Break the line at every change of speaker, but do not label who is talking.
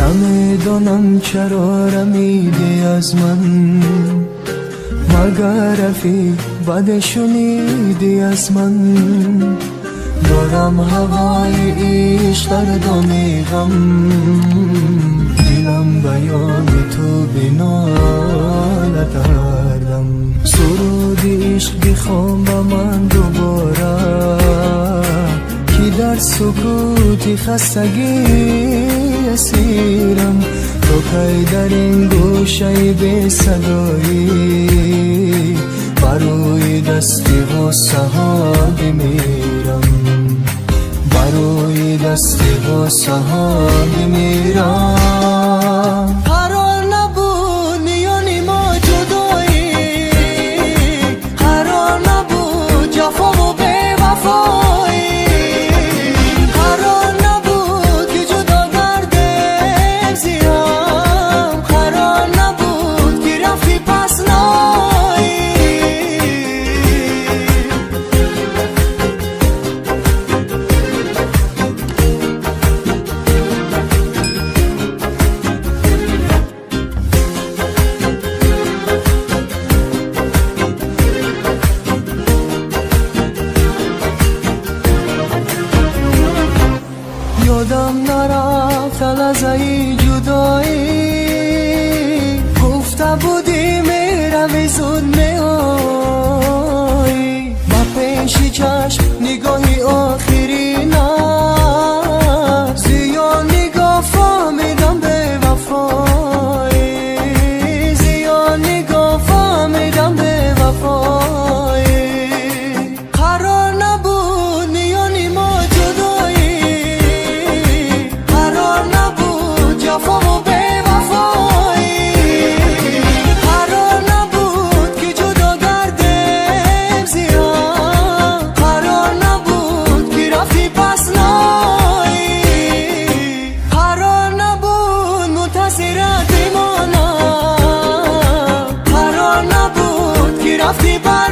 Намедонам чаро рамидӣ аз ман, магар рафиқ баъде шунидӣ аз ман. Дорам ҳавои ишқ дар доми ғам, дилам ба ёди ту бинолад ҳардам. Суруди ишқ бихон ба ман дубора, ки дар сукути хастагӣ асирам. То кай дар ин гӯшаи бесадоӣ барои дасти ғуссаҳо бимирам, барои дасти ғуссаҳо бимирам. Қарор набуд миёни мо ҷудоӣ, қарор набуд ҷафову бевафоӣ, қарор набуд ки ҷудо гардем зи ҳам, қарор набуд ки рафтӣ пас наоӣ. Ёдам нарафт лаҳзаи ҷудоӣ, гуфта будӣ меравӣ зуд меоӣ. Ба пеши чашм нигоҳи охирина, зиён нигоҳ фаҳмидам бевафоӣ, зиён нигоҳ фаҳмидам бевафоӣ. Қарор набуд миёни мо ҷудоӣ, қарор набуд ҷафову бевафоӣ, қарор набуд ки ҷудо гардем зи ҳам, қарор набуд ки рафтӣ пас наоӣ. Қарор набуд мунтазират бимонам, қарор набуд ки рафтӣ бар.